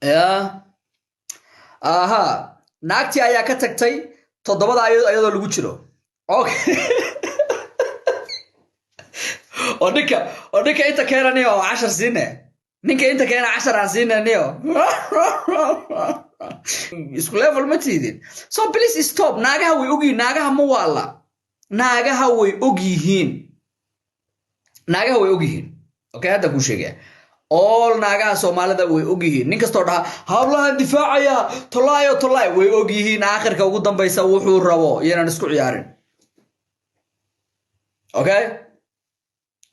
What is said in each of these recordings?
Ya aha, naagtii ayaa ka tagtay toddobada iyadoo lagu jiro. Okay, oo ninka inta keenaniyo oo cashar siine, ninka inta keena cashar aan siinaniyo, isku level ma tiidin. So please stop. Naagaha way ogyihiin, naagaha ma waala, naagaha way og yihiin, naagaha way og yihiin. Okay, hadda kuu sheegaya, all naagaha Soomaalida way og yihiin. Nin kastoo dhaha hablahan difaacaya, tolaayo tolaay, way og yihiin aakhirka ugu dambaysa wuxuu rabo iyanan isku ciyaarin.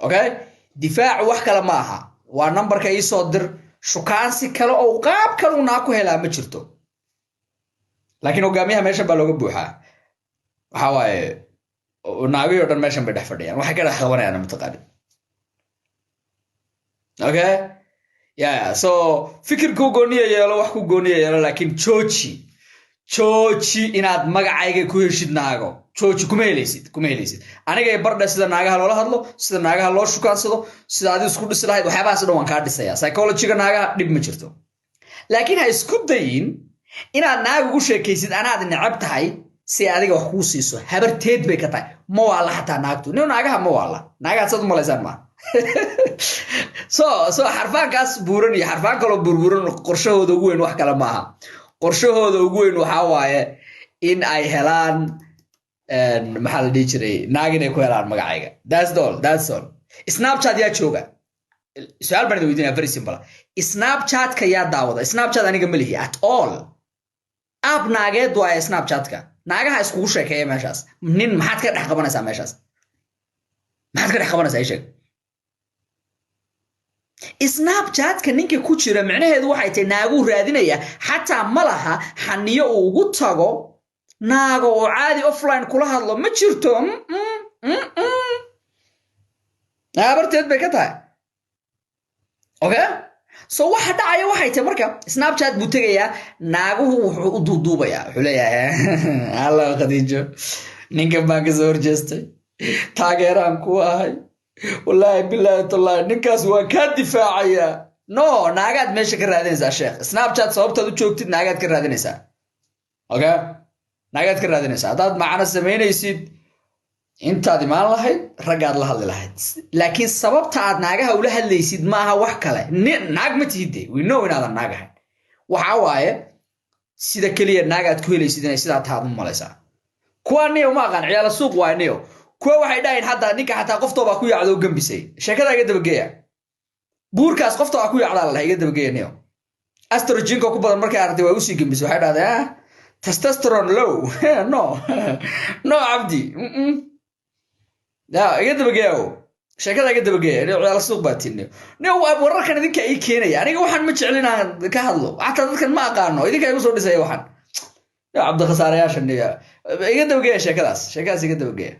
Okay, difaacu wax kale ma aha, waa nambarka iisoo dir. Shukaansi kale oo qaab kale uu naa ku helaa ma jirto, laakiin hogaamiyaha meeshan baa looga buuxaa. Waxa waaye, naagihii o dhan meeshan bay dhex fadhiyaan, waxay ka dhex qabanayaan mataqaanid. Okay, yeah, so fikir ku gooniya yeelo, wax ku gooniya yeelo, laakiin jooji, jooji inaad magacayga ku heshid naago. Jooji, kuma helaysid, kuma helaysid. Aniga bardha sida naagaha loola hadlo, sida naagaha loo shukaansado, sida adi isku dhisi lahayd, waxyaabahaas dhan waan kaa dhisaya. Psychologyga naagaha dhib ma jirto, laakiin ha isku dayin inaad naag ugu sheekaysid anaad necab tahay si adiga wax kuu siiso. Habarteed bay ka tahay, ma waala xataa naagtu. Nin naagaha ma waala, naagaha saad u malaysaan maaha. So xarfaankaas buuran iyo xarfaan kaloo burburan, qorshahooda ugu weyn wax kale maaha. Qorshahooda ugu weyn waxaa waaye in ay helaan, maxaa la dhihi jiray, naag inay ku helaan magacayga. That's all, that's all. Snapchat yaa jooga? Su-aal baan idin weydiinaya, very simple. Snapchatka yaa daawada? Snapchat aniga ma lihi at all. App naageed waaye Snapchatka, naagaha iskugu sheekeeya meeshaas. Nin maxaad ka dhex qabanaysaa meeshaas? Maxaad ka dhex qabanaysaa, ii sheeg? Snapchatka ninka ku jira micnaheedu waxay tahay naaguu raadinaya. Xataa ma laha xaniyo uu ugu tago naago oo caadi offline kula hadlo, ma jirto. Habarteed bay ka tahay. Okay, so waxa dhacaya waxay tahay, marka Snapchat buu tegayaa, naaguhu wuxuu u duuduubayaa, wuxuu leeyahay, "Alla Khadiijo, ninkan baan kasoo horjeestay, taageeraan ku ahay, wallaahi bilaahi tallaahi, ninkaas waan kaa difaacayaa." No, naagaad meesha ka raadinaysaa, sheekh. Snapchat sababtaad u joogtid naagaad ka raadinaysaa. Okay, naagaad ka raadinaysaa. Haddaad macno samaynaysid, intaad imaan lahayd raggaad la hadli lahayd, laakiin sababta aad naagaha ula hadlaysid maaha wax kale. Naag ma tihide, we know inaadan naag ahayn. Waxa waaye, sida keliya naagaad ku helaysid inay sidaa tahaad u malaysaa. Kuwa niyo ma aqaan, ciyaala suuq waay niyo. Kuwa waxay dhahayn hadda ninka xataa qoftoo baa ku yaacda oo gembisay. Sheekada iga dabageeya, buurkaas qoftoo baa ku yaacdaa la dhahay, iga dabageeya niyo. Estrogenka ku badan markay aragtay waa usii gembisay. Waxay dhahday, "Ah, testosterone low." No, no, Cabdi ya iga dabageeya o sheekada iga dabageeya. Niyo ciyaala suuq baa tin niyo. Niyo, wararkan idinka ii keenaya, aniga waxaan ma jeclin aan ka hadlo, xataa dadkan ma aqaano, idinka igu soo dhisaya waxaan. Yo cabdikhasaarayaasha niyo, iga dabageeya sheekadaas, sheekadaas iga dabageeya.